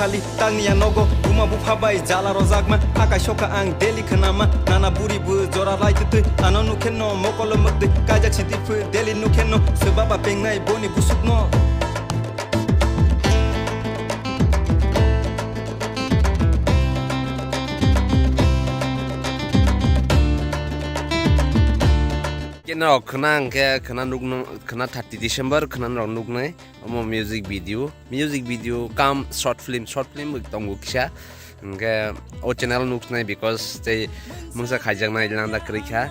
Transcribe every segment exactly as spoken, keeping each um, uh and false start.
Kali tangni ya nogo, buma bupha bai jala rojakma, akai soka ang daily khnama, nana buri bu jora lai twi twi, ano nukhe no mokolo mwktwi, kaijak si tiphu daily nukhe no, se baba pengnai boni busuk no. Keno khna hwnkhe khna nukno, khna thirty December khna norok nuknai. Omo music video, music video kam short film, short film bo tongo kisa. Hwnkhe o channel nuknai because tei mungsa khaijaknai landa kwrwi kha.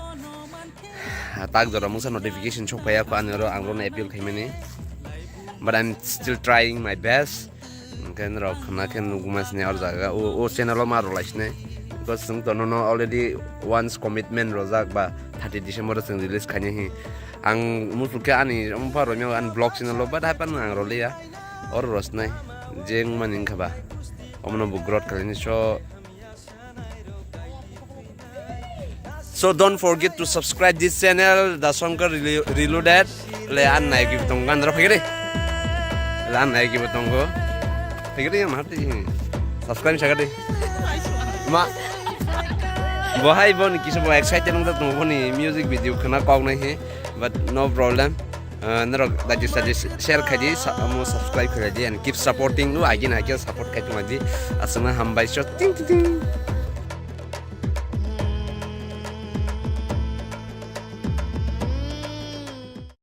Tak jora mungsa notification sok phaiya kho ani oro, ang rokno appeal khaimani. But I'm still trying my best. Hwnkhe norok khna khe nukma sini or jaga o, o channel o ma rwlai sini. Because chwng to nono already once commitment rojak ba thirty December o chwng release khainai hi. Ang muchuk khe ani omo pha romya ani vlog channel o, but haphano ang roliya. Oro rosnai je wngmani wngkha ba. Omono bo growth khlaini so. So don't forget to subscribe this channel, The Shankar Relo-, Reloaded. Le an nai ki tongo andro phagere. Le an nai ki tongo. Phagere ma hati. Subscribe sagade. Ma. Bohai boni kisu bo excited wngda tongo boni music video khna kok nai he. But no problem. Uh, norok daji saji share khaidi, sa-, omo subscribe khaidi and keep supporting no, again again support khai tongdi. Aswkno hambai so ting ting ting.